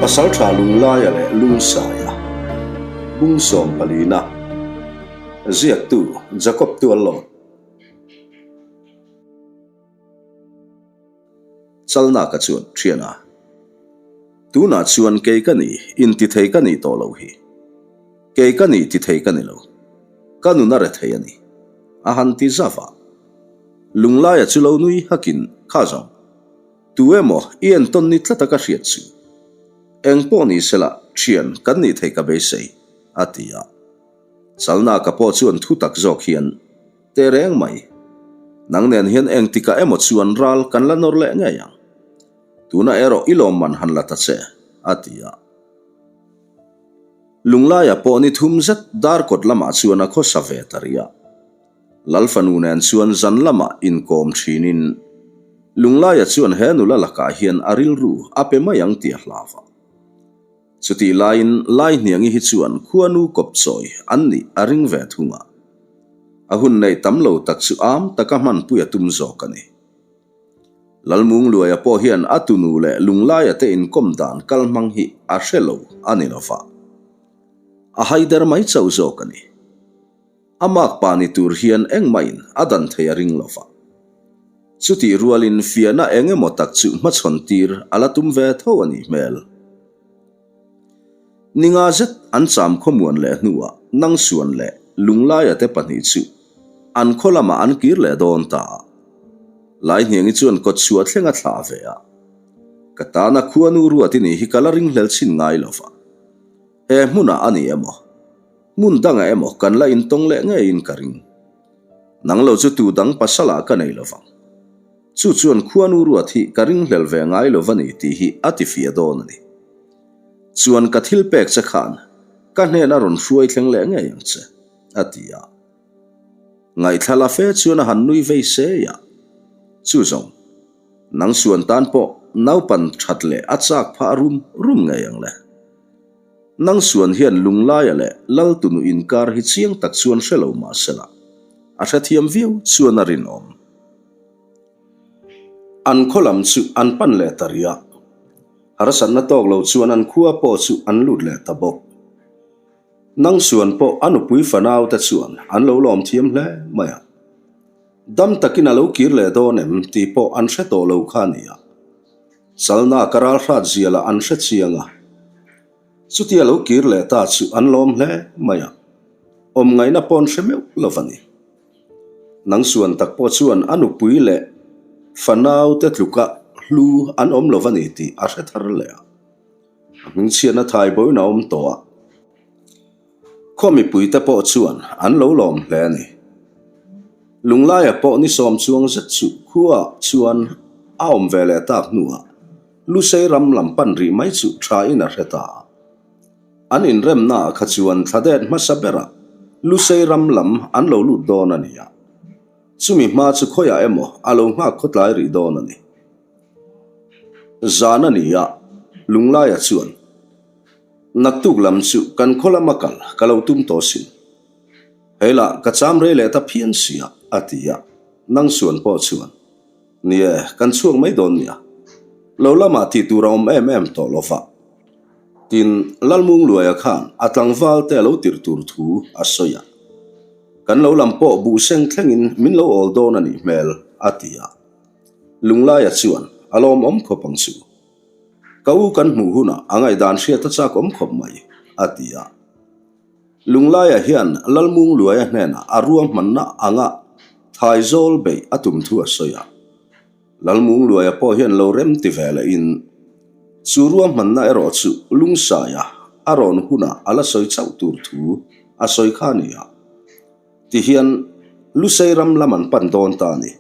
Pasaltha Lunglaia leh Lungsaia, Bung Sawmpalina, Ziaktu Jacob Tuallawt. Chalnaka chuan thian a, Tunah chuan kei ka ni intithei ka nih tawh loh hi. Kei ka ni tithei ka ni lo. Ka nun a rethei a ni. A han ti zauh a. Lunglaia chu lo nui hakin, Kha zawng, tu emaw i entawn ni tlata ka hriat chu. Eng pawh ni sela thian kan nih thei ka beisei, a ti a. Chalnaka pawh chuan thu tak zawk hian, Teh reng mai. Nang nen hian engtikah emaw chuan ral kan la nawr leh ngei ang. Tuna erawh i lawmman han la ta che, a ti a. Lunglaia pawh ni thum zet Darkawt lamah chuan a khawsa ve ta rih a. Lalfanu nen chuan zan lamah inkawm thinin Lunglaia chuan he nula lakah hian a rilru a pe mai ang tih a hlau a. Chutih laiin Laihniangi hi chuan khuanu kawp chawi an nih a ring ve thung a. A hun neih tam lo tak chu am taka hmanpui a tum zawk a ni. Lalmungluaia pawh hian a tunu leh Lunglaia te inkawm dan kal hmang hi a hre lo a ni lo va. A haider mai chauh zawk a ni. A makpa ni tur hian engmahin a dan thei a ring lo va. Chutih rualin fiahna eng emaw tak chu hmachhawn tir a la tum ve tho a nih hmel. Ninga zet an cham khawmuan leh hnuah Nangsuan leh Lunglaia te pahnih chu an khaw lamah an kir leh dawn ta a. Laihniangi chuan kawtchhuah thleng a thlah ve a. Ka tana khuanu ruat i nih hi ka la ringhlel chhin ngai lo va. He hmunah a ni emaw? Hmun dangah emaw kan la intawng leh ngeiin ka ring. Nang lo chu tu dang pasalah ka nei lovang. Chu chuan khuanu ruat hi ka ringhlel ve ngai lo va ni tih hi a ti fiah dawn a ni. Chuan ka thil pek che khan ka hnena rawn hruai thleng leh ngei ang che, a ti a. Ngaihthla la fe chuan a han nui vei sei a. Chu zawng, nang suan tan pawh naupan that leh a chak phah rum rum ngei ang le. Nang suan hian Lunglaia leh Laltunu inkar hi chiang tak chuan hre lo mah sela, a hrethiam viau chuan a rinawm. An khaw lam chu an pan leh ta rih a, harsatna tawk lo chuan an khua pawh chu an lut leh ta bawk. Nang suan pawh a nupui fanau te chuan an lo lawm thiam hle mai a, dam takin a lo kir leh dawn em tih pawh an hre tawh lo kha a ni a. Chalna ka ral hrat zia lah an hre chiang a, chutia lo kir leh ta chu an lawm hle mai a, awm ngaihna pawh an hre meuh lo va ni. Nang suan tak pawh chuan a nupui leh fanau te tluka hlu an awm lo va ni tih a hre thar leh a, a hmingchhiatna thai boin a awm tawh a. Khaw mipuite pawh chuan an lo lawm hle a ni. Lunglaia pawh ni sawm chuang zet chu khuaah chuan a awm ve leh tak hnuah Lusei ram lam pan rih mai chu thain a hre ta a. An inremnaah kha chuan thladet hmasa berah Lusei ram lam an lo lut dawn a ni a. Chumi hma chu khawiah emaw a lo nghak khawtlai rih dawn a ni. Zan a ni a, Lunglaia chuan. Naktuk lam chu kan khaw lama kal ka lo tum tawh sin. Heilah ka cham rei leh ta phian sia, a ti a. Nang suan pawh chuan, Ni e, kan chhuak mai dawn nia. Lo lamah tih tur a awm em em tawh lo va. Tin, Lalmungluaia khan a tlangval te a lo tirh tur thu a sawi a. Kan lo lam pawh buh seng thlengin min lo awl dawn a nih hmel, a ti a. Lunglaia chuan a lawmawm khawp ang chu. Ka u kan hmuh hunah a ngaihdan hriat a chak awm khawp mai, a ti a. Lunglaia hian Lalmungluaia hnenah a ruahmanna anga Thaizawl beih a tum thu a sawi a. Lalmungluaia pawh hian lo rem ti ve lehin, chu ruahmanna erawh chu Lungsaia a rawn hunah a la sawi chauh tur thu a sawi kha a ni a. Tihian Lusei ram lam an pan dawn ta a ni.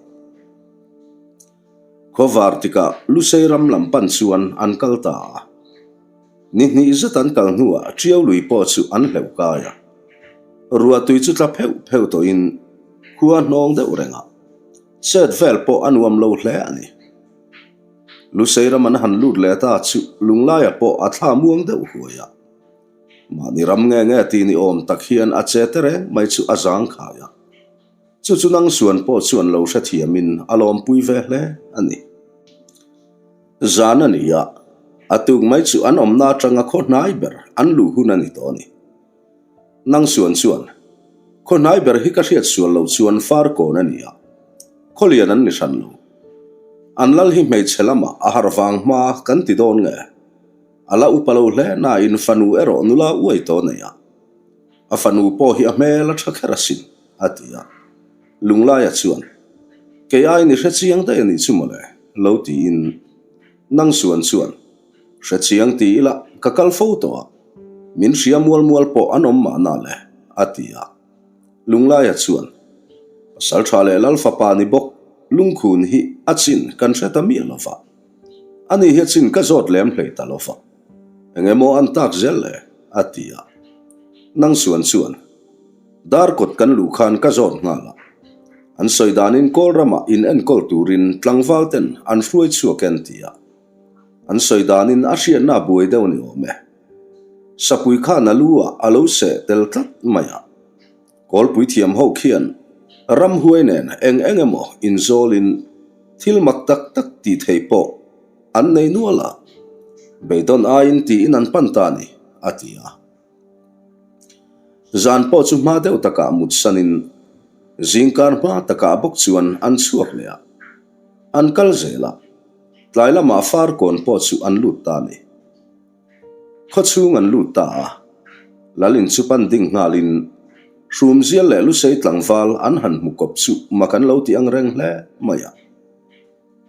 Khawvar tikah Lusei ram lam pan chuan an kal ta a. Ni hnih zet an kal hnuah Tiau lui pawh chu an hleuh kai a. Ruahtui chu tla pheuh pheuh tawhin khua hnawng deuh reng a, chet vel pawh a nuam lo hle a ni. Lusei ram an han lut leh ta chu Lunglaia pawh a thla muang deuh huai a. Mahni ram nge nge tih ni awm tak hian a che te reng mai chu a zang khai a. Chu chu nang suan pawh chuan lo hrethiamin a lawmpui ve hle a ni. Zan a ni a, A tuk mai chu an awmna atanga khaw hnai ber an luh hun a ni tawh a ni. Nang suan chuan, Khaw hnai ber hi ka hriat sual loh chuan far kawn a ni a, khaw lian an ni hran lo. An lal hi hmeichhe lamah a harh vang hma kan ti dawn nge? A la upa lo hle nain fanu erawh nula uai tawh nei a. A fanu pawh hi a hmel a tha kher asin, a ti a. Lunglaia chuan, Kei aiin i hre chiang daih a nih chu mawle, lo tiin Nang suan chuan, Hre chiang ti ila ka kal fo tawh a, min hria mual mual pawh an awm mahna le, a ti a. Lunglaia chuan, Pasal tha leh Lal fapa ni bawk, lungkhun hi a chin kan hre ta miah lo va. Ani hi a chin ka zawt lem hlei ta lo va. Eng emaw an tak zel le, a ti a. Nang suan chuan, Dar kawt kan luh khan ka zawt nghal a. An sawi danin Kawl ramah in enkawl turin tlangval ten an hruai chhuak e an ti a. An sawi danin a hriatna a buai deuh a ni awm e. Sapui khan a lu ah a lo seh tel tlat mai a. Kawlpui thiam ho khian ramhuai nen eng eng emaw inzawlin thil mak tak tak tih thei pawh an nei nual a. Beidawn aiin tiin an pan ta a ni, a ti a. Zan pawh chu hma deuh takah mut sanin zingkar hma takah bawk chuan an chhuak leh a, an kal zel a, tlai lamah farkawn pawh chu an lut ta a ni. Khaw chhung an lut ta a, Lalin chu pan ding nghalin Hrumzial leh Lusei tlangval an han hmu kawp chu mak an lo ti ang reng hle mai a.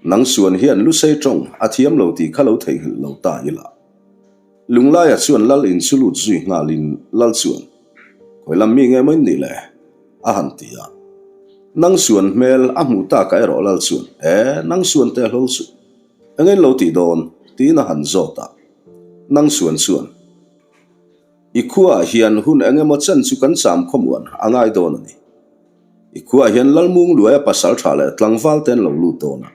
Nang suan hian Lusei tawng a thiam lo tih kha lo theihnghilh lo ta ila. Lunglaia chuan Lal in chu lut zui nghalin Lal chuan, Khawi lam mi nge maw in nih le? a han ti a. Nang suan hmel a hmuh takah erawh Lal chuan, E, nang suan teh hlawl suh. Eng in lo tih dawn? tiin a han zawt a. Nang suan chuan, I khuaah hian hun eng emaw chen chu kan cham khawmuan a ngai dawn a ni. I khuaah hian Lalmung Luaia pasal tha leh tlangval te an lo lut dawn a,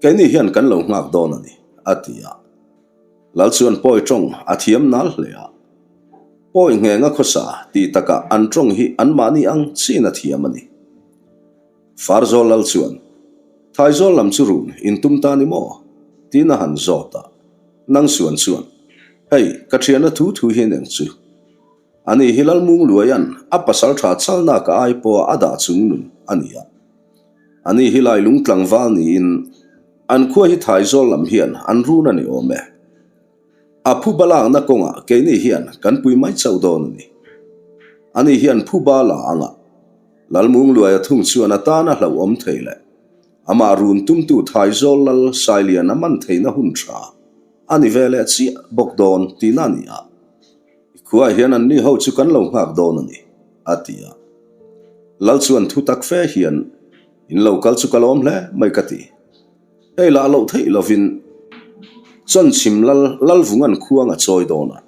keini hian kan lo nghak dawn a ni, a ti a. Lal chuan pawi tawng a thiam nal hle a. Pawi nghenga khawsa tih takah an tawng hi anmahni ang chin a thiam a ni. Farzawl Lal chuan, Thaizawl lam chu run in tum ta ni maw? tiin a han zawt a. Nang suan chuan, Hei, ka thiana thu thu hian eng chu? Ani hi Lalmung Luaia'n a pasal tha chalnak a ai pawha a dah chung nun a ni a. Ani hi Lailung tlangval niin an khua hi Thaizawl lam hian an run a ni awm e. A phuba lakna kawngah keini hian kan pui mai chauh dawn a ni. Ani hian phuba la anga Lalmung Luaia thung chuan a tana hlauhawm thei leh amah run tumtu Thaizawl Lal Sailian a man theihna hun tha a ni ve leh chiah bawk dawn tihna a ni a. I khuaah hian anni ho chu kan lo nghak dawn a ni, a ti a. Lal chuan thu tak fe hian, In lo kal chu ka lawm hle mai ka ti. Hei lah loh theih lovin Chawnchhim lal Lalvunga'n khuang a chawi dawn a,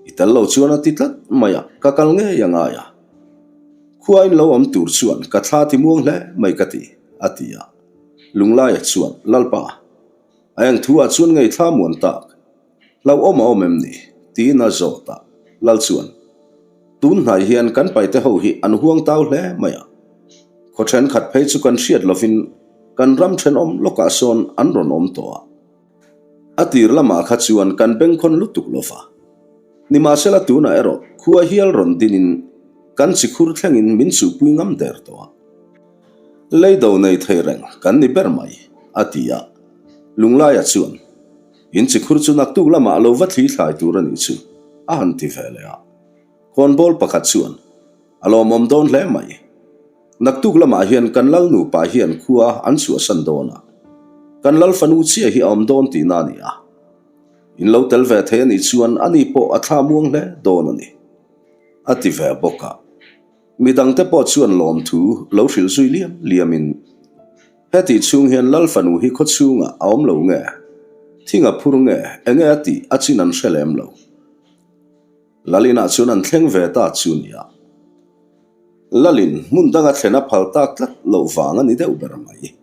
i tel lo chuan a ti tlat mai a, ka kal ngei a ngai a. Khua in lo awm tur chuan ka thla ti muang hle mai ka ti, a ti a. Lunglaia chuan, Lalpa, a eng thu ah chuan ngei thla muan tak? Hlauhawm a awm em ni? tiin a zawt a. Lal chuan, Tun hnai hian kan paite ho hi an huang tau hle mai a. Khaw thenkhat phei chu kan hriat lovin kan ram thenawm lawkah sawn an rawn awm tawh a. A tir lamah kha chuan kan bengkhawn lutuk lo va. Nimahsela tunah erawh khua hial rawn dinin kan chikhur thlengin min chuhpui ngam der tawh a. Leido nei thei reng kan ni ber mai, a ti a. Lunglaia chuan. In chikhur chu naktuk lamah lo va thli thlai tur a nih chu, a han ti ve leh a. Khawnbawl pakhat chuan, A lawmawm dawn hle mai. Naktuk lamah hian kan lal nupa hian khua an chhuahsan dawn a, kan lal fanu chiah hi a awm dawn tihna a ni a. In lo tel ve thei a nih chuan ani pawh a thla muang hle dawn a ni, a ti ve bawk a. Mi dangte pawh chuan lawmthu lo hrilh zui liam liamin, Hetih chhung hian Lal fanu hi khaw chhungah a awm lo nge? Thing a phur nge? Enge a tih a chin an hre lem lo. Lal inah chuan an thleng ve ta chu nia. Lalin hmun danga thlen a phal tak tlat loh vang a ni deuh ber mai.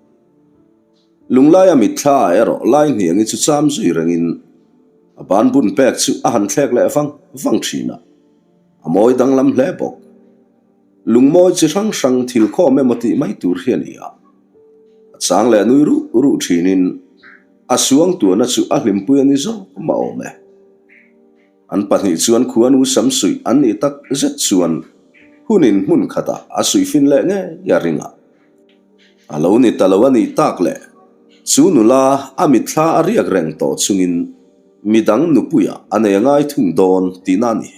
Lunglaia mitthla ah erawh lai hniangi chu cham zui rengin a ban bun pek chu a han thlek leh vang vang thin a. A mawi danglam hle bawk. Lungmawi chi hrang hrang thil khawm emaw tih mai tur hi a ni a. A chang leh nui ruh ruh thinin. A suangtuahna chu a hlimpui a ni zawk mah awm e. An pahnih chuan khuanu samsuih an nih tak zet chuan hunin hmun khatah a suihfin leh ngei a ring a. A lo ni ta lo a nih tak leh chu nula a mitthla a riak reng tawh chungin midang nupuiah a nei a ngai thung dawn tihna a ni.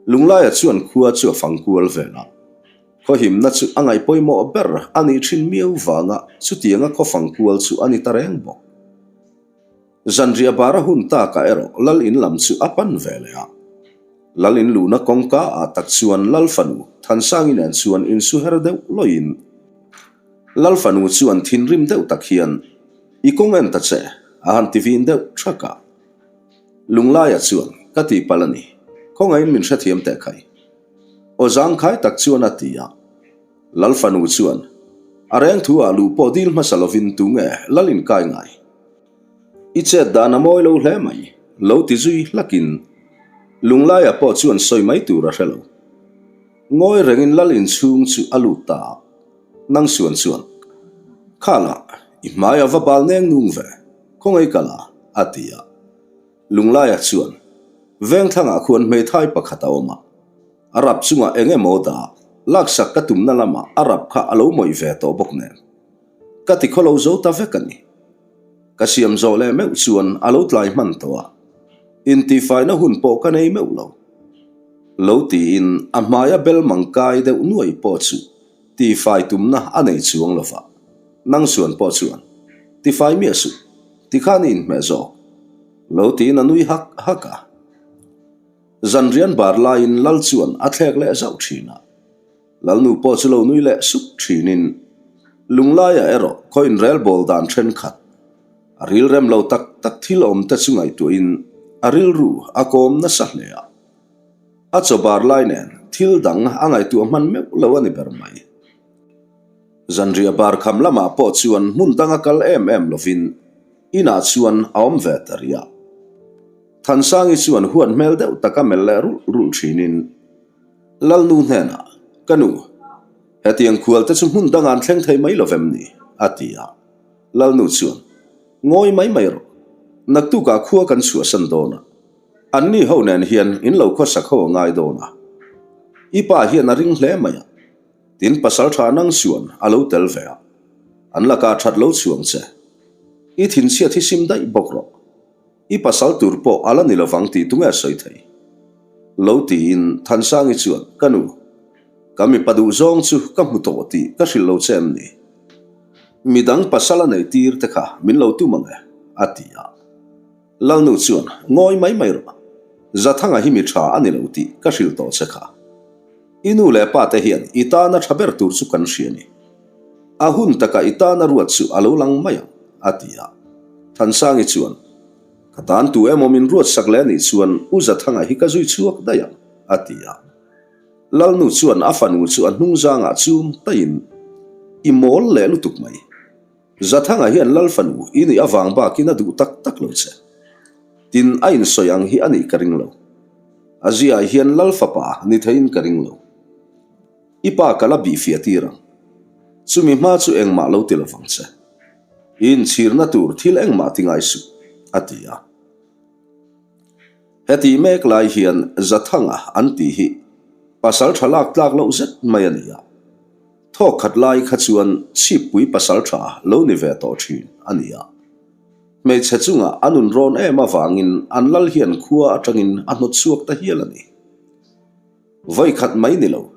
Lunglaia chuan khua chu a fang kual vel a. Khawhimna chu a ngaih pawimawh ber a nih thin miau vanga chutianga khaw fang kual chu a ni ta reng bawk. Zanriah bar a hun takah erawh Lal in lam chu a pan ve leh a. Lal in luhna kawngka ah tak chuan Lal fanu Thansangi nen chuan insu her deuh lawiin Lal fanu chuan thinrim deuh tak hian I kawng en ta che a han ti vin deuh thak a. Lunglaia chuan ka tihpalh a ni, khawngaihin min hrethiam teh khai. Aw zangkhai tak chuan a ti a. Lal fanu chuan a reng thu ah luh pawh dil hmasa lovin tunge Lal in kai ngai? I chet dan a mawi lo hle mai, lo ti zui hlakin Lunglaia pawh chuan sawi mai tur a hre lo. Ngawi rengin Lal inchhung chu a lut ta a, nang suan chuan, Khala, i hmai a va bal neng nung ve, khawngaih ka la, a ti a. Lunglaia chuan, Vengthlangah khuan hmeithai pakhat a awm a, a rap chungah eng emaw dah, laksak ka tumna lamah a rap kha a lo mawih ve tawh bawk nen. Ka ti khawlo zo ta vek a ni. Ka siam zawh leh meuh chuan a lo tlai hman tawh a, intifaina hun pawh ka nei meuh lo. Lo tiin a hmaia bel mang kai deuh nuai pawh chu tifai tumna a nei chuang lo va, nang chuan pawh chuan tifai miah suh, tikhan i inhmeh zawk. Lo tiin a nui hak hak a. Zanrian bar laiin Lal chuan a thlek leh zauh thin a. Lalnu pawh chu lo nui leh sup thinin Lunglaiah erawh khaw inrelbawl dan thenkhat a rilrem lo tak tak thil awm te chu ngaihtuahin a rilru a kawm nasa hle a. A chaw bar lai nen thil dang a ngaihtuah hman meuh lo a ni ber mai. Zanriah bar kham lamah pawh chuan hmun dang a kal em em lovin inah chuan a awm ve ta rih a. Thansangi chuan huat hmel deuh taka melh leh rulh rulh thinin Lalnu hnenah, Ka nu, hetiang khual te chu hmun dangah an thleng thei mai lo vem ni? a ti a. Lalnu chuan, Ngawi mai mai rawh, naktukah khua kan chhuahsan dawn a, anni ho nen hian in lo khawsak ho a ngai dawn a. I pa hian a ring hle mai a, tin pasal tha nang chuan a lo tel ve a, an lakah that lo chhuang che. I thinchhiat hi sim daih bawk rawh. I pasal tur pawh a la ni lovang tih tunge a sawi thei? Lo tiin Thansangi chuan, Ka nu, ka mipa duh zawng chu ka hmu tawh tih ka hrilh lo che em ni? Midang pasal a nei tir te kha min lo tum ang e, a ti a. Lalnu chuan, Ngawi mai mai rawh, Zathanga hi mi tha a ni lo tih ka hrilh tawh che kha. I nu leh pa te hian i tana tha ber tur chu kan hria ni. A hun takah i tana ruat chu a lo lang mai ang, a ti a. Thansangi chuan, Ka tan tu emaw min ruat sak leh anih chuan U Zathanga hi ka zui chhuak daih ang, a ti a. Lalnu chuan a fanu chu a hnung zangah chum taiin, I mawl leh lutuk mai. Zathanga hian Lal fanu i nih avang bakin a duh tak tak lo che. Tin, a insawi ang hi a nih ka ring lo. A ziaah hian Lal fapa ni theiin ka ring lo. I pa ka la bihfiah tir ang. Chumi hma chu engmah lo ti lovang che. I inchhirna tur thil engmah ti ngai suh, a ti a. Heti mek lai hian Zathanga an tih hi pasal tha lak tlak loh zet mai a ni a. Thawk khat lai kha chuan chhippui pasal tha lo ni ve tawh thin a ni a. Hmeichhe chungah a nun rawn em avangin an lal hian khua atangin a hnawt chhuak ta hial a ni. Vawi khat mai ni lo.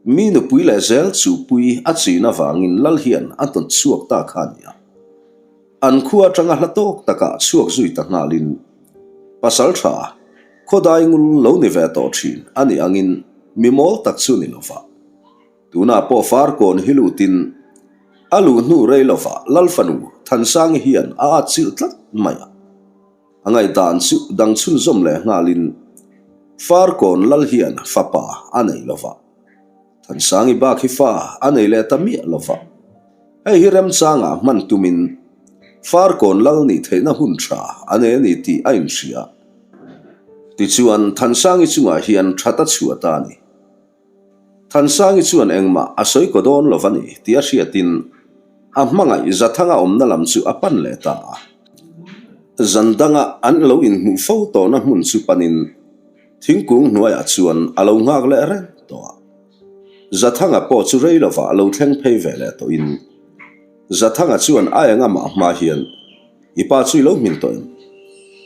Mi nupui leh zel chuhpui a chin avangin lal hian a hnawt chhuak ta kha a ni a. An khua atanga hla tawk takah chhuak zui ta nghalin pasal tha khawdai ngul lo ni ve tawh thin a nih angin mi mawl tak chu ni lova. Tunah pawh Farkawn hi lutin a luh hnu rei lova Lal fanu Thansangi hian a atchilh tlat mai a. A ngaihdan chu dang chhunzawm leh nghalin Farkawn lal hian fapa a nei lo va, Thansangi bak hi fa a nei leh ta miah lo va. Hei hi remchangah hman tumin Farkawn lal nih theihna hun tha a nei a ni tih a inhria. Tichuan Thansangi chungah hian that a chhuah ta a ni. Thansangi chuan engmah a sawi kaw dawn lo va ni tih a hriatin. A hmangaih Zathanga awmna lam chu a pan leh ta a. Zan danga an lo inhmuh fo tawhna hmun chu panin thingkung hnuaiah chuan a lo nghak leh reng tawh a. Zathanga pawh chu rei lovah lo thleng phei ve leh tawhin Zathanga chuan a eng amah hma hian I pa chu i lo hmin tawh em?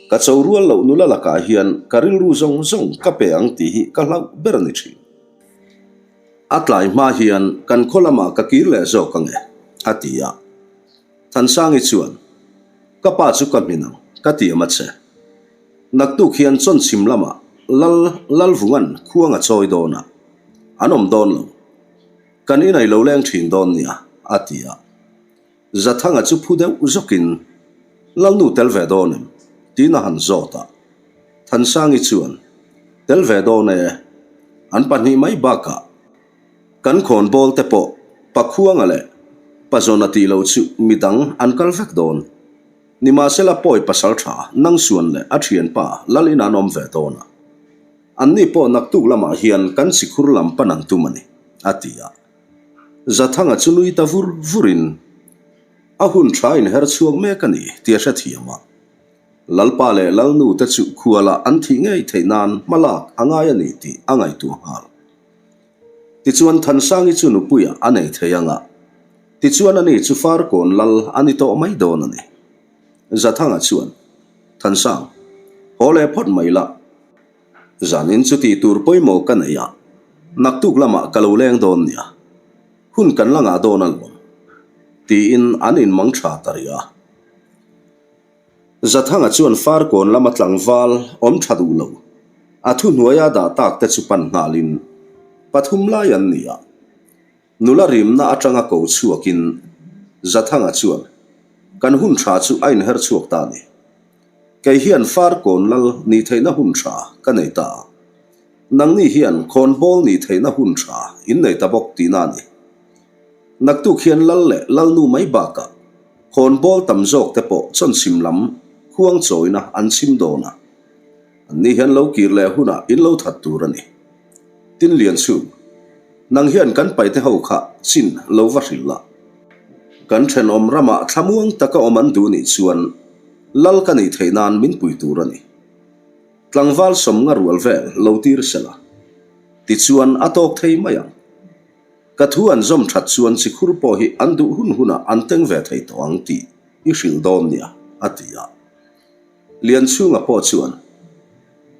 Ka cho rual loh nula lakah hian ka rilru zawng zawng ka pe ang tih hi ka hlauh ber a ni thin. A tlai hma hian kan khaw lamah ka kir leh zawk ang e, a ti a. Thansangi chuan, Ka pa chu ka hmin ang, ka ti am a che. Naktuk hian chawnchhim lamah Lal Lalvunga'n khuang a chawi dawn a, an awm dawn lo. Kan inai lo leng thin dawn nia, a ti a. Zathanga chu phu deuh zawkin, Lalnu tel ve dawn em? tiin a han zawt a. Thansangi chuan, Tel ve dawn e, an pahnih mai bakah kan khawnbawl te pawh Pakhuanga leh Pazawna tih loh chu midang an kal vek dawn. Nimahsela pawi pasal tha Nangsuan leh a thianpa Lalin an awm ve dawn a. Anni pawh naktuk lamah hian kan sikhur lam pan an tum a ni, a ti a. Zathanga chu nui ta vur vurin, A hun tha inher chhuak mek a ni tih a hrethiam a. Lalpa leh Lalnu te chu khualah an thih ngei theih nan hma lak a ngai a ni tih a ngaihtuah nghal. Tichuan Thansangi chu nupuiah a nei thei ang a, tichuan ani chu Farkawn Lal a ni tawh mai dawn a ni. Zathanga chuan, Thansang, haw leh phawt mai la. Zanin chu tih tur pawimawh ka nei a, naktuk lamah ka lo leng dawn nia, hun kan la ngah dawn alawm, tiin an inmang tha ta rih a. Zathanga chuan Farkawn lama tlangval awm tha duh lo, a thuhnuaia dah tak te chu pan nghalin pathum lai an ni a. Nula rimna atanga ko chhuakin Zathanga chuan, Kan hun tha chu a inher chhuak ta a ni. Kei hian Farkawn lal nih theihna hun tha ka nei ta a. Nangni hian khawnbawl nih theihna hun tha in nei ta bawk tihna a ni. Naktuk hian lal leh lalnu mai bakah khawnbawl tam zawk te pawh chawnchhim lam khuang chawina an chhim dawn a. Anni hian lo kir leh hunah in lo that tur a ni. Tin Lianchhung, nang hian kan paite ho kha chin lo va hrilh la. Kan thenawm ramah thlamuang taka awm an duh nih chuan lal ka nih theih nan min pui tur a ni. Tlangval sawmnga rual vel lo tir se la, tichuan a tawk thei mai ang. Ka thu an zawm that chuan chikhur pawh hi an duh hun hunah an teng ve thei tawh ang tih i hrilh dawn nia, a ti a. Lianchhunga pawh chuan,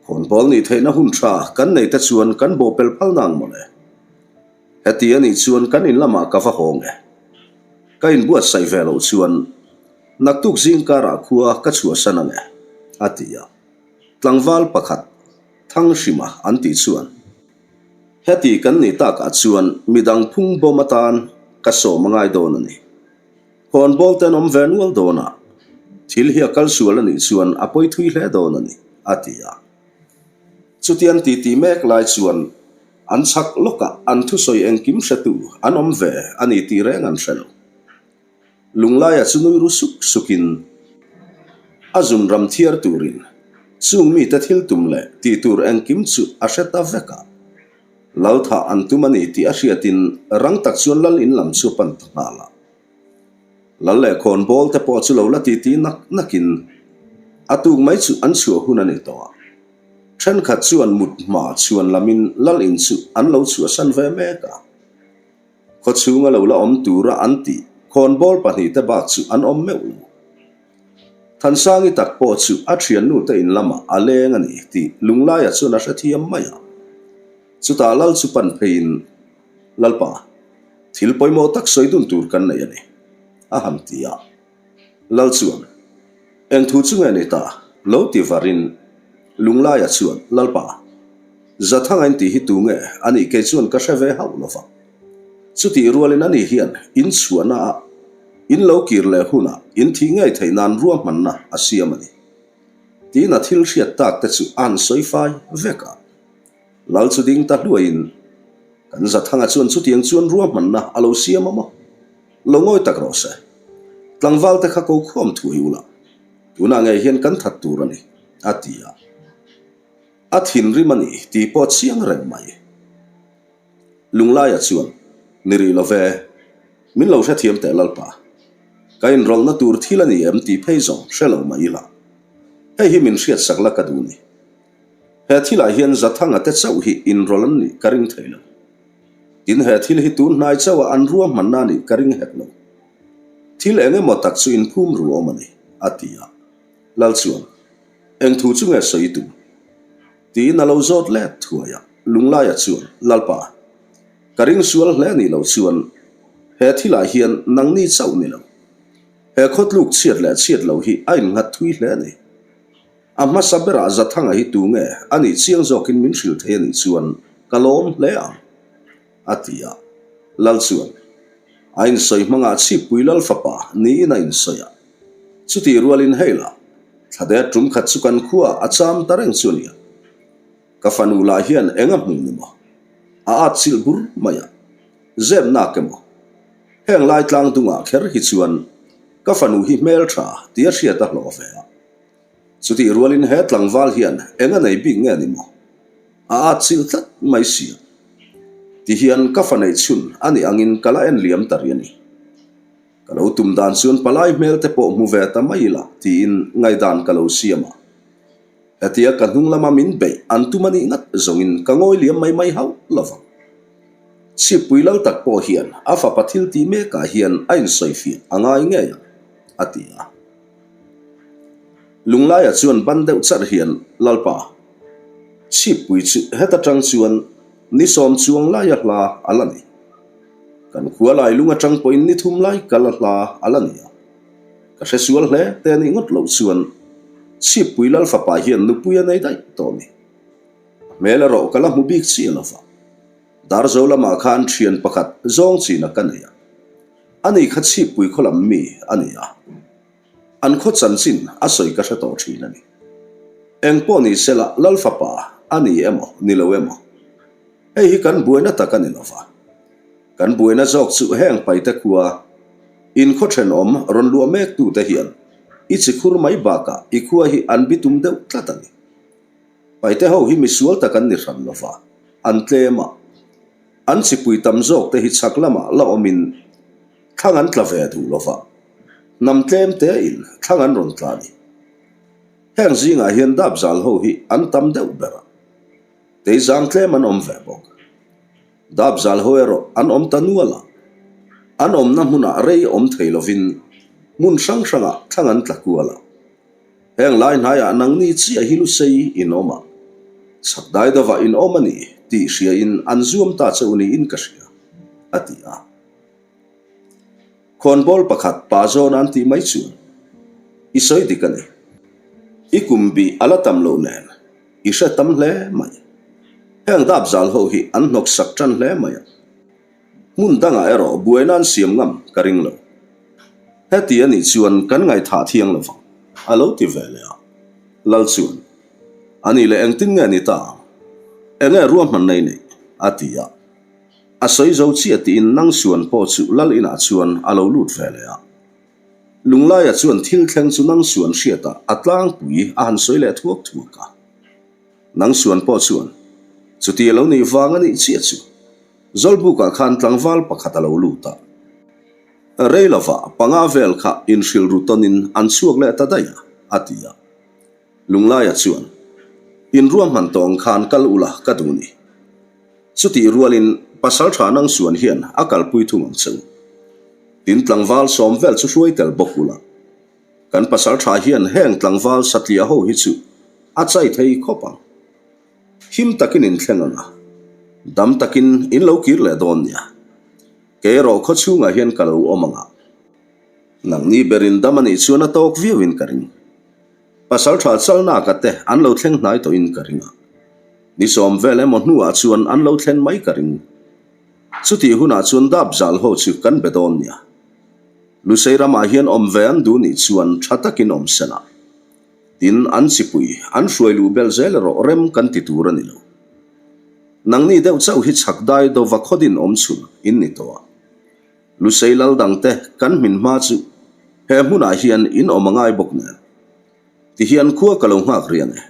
Khawnbawl nih theihna hun tha kan nei te chuan kan bawhpelh phal nang mawle. Heti a nih chuan kan in lamah ka va hawng e. Ka inbuatsaih ve loh chuan naktuk zing karah khua ka chhuahsan ang e, a ti a. Tlangval pakhat, Thanghrima an tih chuan, Heti kan nih takah chuan midang phung bawm atan ka sawm a ngai dawn a ni. Khawnbawl te an awm ve nual dawn a, thil hi a kal sual a nih chuan a pawi thui hle dawn a ni, a ti a. Chutiang titi mek lai chuan an chhak lawkah an thusawi engkim hretu an awm ve a ni tih reng an hre lo. Lunglaia chu nui ru suk sukin a zun ram thiar turin chung mite thil tum leh tih tur engkim chu a hre ta vek a. Lal thah an tum a ni tih a hriatin rang tak chuan lal in lam chu a pan ta nghal a. Lal leh khawnbawl te pawh chu lo la titi nak nakin a tuk mai chu an chhuah hun a ni tawh a. Thenkhat chuan mut hma chhuan lamin lal in chu an lo chhuahsan ve mek a. Khawchhunga lo la awm tura an tih khawnbawl pahnihte bak chu an awm meuh lo. Thansangi tak pawh chu a thiannu te in lamah a leng a ni tih Lunglaia chuan a hrethiam mai a. Chutah Lal chu pan pheiin, Lalpa, thil pawimawh tak sawi dun tur kan nei a ni, a han ti a. Lal chuan, Eng thu chu nge ni ta? lo ti varin Lunglaia chuan, Lalpa, Zathangain tih hi tu nge a nih kei chuan ka hre ve hauh lo va. Chutih rualin ani hian in chhuahna ah in lo kir leh hunah in thih ngei theih nan ruahmanna a siam a ni. Tiin a thil hriat tak te chu a han sawi fai vek a. Lal chu ding ta hluaiin, Kan Zathanga chuan chutiang chuan ruahmanna a lo siam a maw? Lo ngawi tak rawh se. Tlangval te kha ko khawm thuai ula, tunah ngei hian kan that tur a ni, a ti a. A thinrim a ni tih pawh chiang reng mai. Lunglaia chuan, Ni rih lo ve, min lo hrethiam teh Lalpa. Ka inrawlhna tur thil a ni em tih phei zawng hre lo mah ila, hei hi min hriatsak la ka duh ni. He thilah hian Zathanga te chauh hi inrawlh an nih ka ring thei lo. Tin, he thil hi tun hnai chauha an ruahmanna a nih ka ring hek lo. Thil eng emaw tak chu inphum ru awm a ni, a ti a. Lal chuan, Eng thu chu nge sawi i tum? Tiin a lo zawt let thuai a. Lunglaia chuan, Lalpa, ka ring sual hle nih loh chuan he thilah hian nangni chauh ni lo. He khawtluk chhiat leh chhiat loh hi a innghat thui hle a ni. A hmasa berah Zathanga hi tu nge a nih chiang zawkin min hrilh thei a nih chuan ka lawm hle ang, a ti a. Lal chuan, A insawi hmangah chhippui lal fapa niin a insawi a. Chutih rualin hei lah, thlader tum khat chu kan khuaah a cham ta reng chu a nia. Ka fanu lah hian eng a hmu ni maw? A at chilh bur mai a. Zep nak emaw? Heng lai tlang dungah kher hi chuan ka fanu hi hmeltha tia hriat a hlawh ve a. Chutih rualin he tlangval hian eng a nei bik nge ni maw? A at chilh tlat mai si a. Tihian ka fa neih chhun a nih angin ka la en liam ta rih a ni. Ka lo tum dan chuan palai hmel te pawh hmu ve ta mai ila tiin ngaihdan ka lo siam a. Hetia ka hnung lama min beih an tum a nih ngat zawngin ka ngawi liam mai mai hauh lo vang. Chhippui lal tak pawh hian a fapa thil tih mekah hian a insawifiah a ngai ngei ang, a ti a. Lunglaia chuan ban deuh charh hian Lalpa, Chhippui chu heta tang chuan ni sawm chuang laia hla a la ni. Kan khua lai lung atang pawhin ni thum lai kal a hla a la ni a. Ka hre sual hle te anih ngawt loh chuan Chhippui Lal fapa hian nupui a nei daih tawh ni. A hmel erawh ka la hmu bik chiah lo va. Darzo lamah khan thian pakhat zawng china ka nei a. Ani kha Chhippui khaw lam mi a ni a. An khaw chanchin a sawi ka hre tawh thin a ni. Eng pawh ni sela Lal fapa a ni emaw ni lo emaw, hei hi kan buaina tak a ni lo va. Kan buaina zawk chu heng paite khua in khaw thenawm rawn luah mek tute hian i chi khur mai bakah i khua hi an bitum deuh tlat a ni. Paite ho hi misual tak an ni hran lo va, an tlem a. An chipui tam zawk te hi chhak lamah la awmin thlang an tla ve duh lo va. Hnam tlem tein thlang an rawn tla a ni. Heng zingah hian dap zal ho hi an tam deuh ber a, teizang tlem an awm ve bawk. Dap zal ho erawh an awm ta nual a, an awmna hmunah rei awm thei lovin hmun hrang hrangah thlang an tla kual a. Heng lai hnaiah nangni chiah hi lusei in awm a, chhak dai dovah in awm a ni tih hriain an zuam ta cheu niin ka hria, a ti a. Khawnbawl pakhat pa zawn an tih mai chuan i sawi dik a ni. I kum bih a la tam loh nen i hre tam hle mai. Heng dap zal ho hi an hnawk sak tan hle mai a. Hmun dangah erawh buaina an siam ngam ka ring lo. Heti a nih chuan kan ngaihthah thiang lo vang, a lo ti ve leh a. Lal chuan, A nih leh engtin nge ni ta ang? Enge ruahmanna i neih? a ti a. A sawi zo chiah tiin nang suan pawh chu lal inah chuan a lo lut ve leh a. Lunglaia chuan thil thleng chu nang suan hriatah a tlangpui a han sawi leh thuak thuak a. Nang suan pawh chuan chuti a lo nih vang a nih chiah chu Zawlbukah khan tlangval pakhat a lo lut a. Rei lovah panga vel kha inhrilh ru tawnin an chhuak leh ta daih a, a ti a. Lunglaia chuan, In ruahman tawng khan kal ula ka duh ni. Chutih rualin pasal tha nang suan hian a kalpui thung ang cheu. Tin tlangval sawm vel chu hruai tel bawk ula. Kan pasal tha hian heng tlangval satliah ho hi chu a chai thei khawp ang. Him takin in thleng ang a, dam takin in lo kir leh dawn nia. Kei erawh khaw chhungah hian ka lo awm ang a. Nangni berin dam a nih chuan a tawk viauin ka ring. Pasal tha chalnaka te an lo thleng hnai tawhin ka ring a. Ni sawm vel emaw hnuah chuan an lo thlen mai ka ring. Chutih hunah chuan dap zal ho chu kan be dawn nia. Lusei ramah hian awm ve an duh nih chuan tha takin awm sela. Tin, an chipui an hruai luh belh zel erawh rem kan ti tur a ni lo. Nangni deuh chauh hi chhak dai dova khawdin awm chhun in ni tawh a. Lusei lal dangte kan hmin hma chu he hmunah hian in awm a ngai bawk nen. Tihian khua ka lo nghak riang e.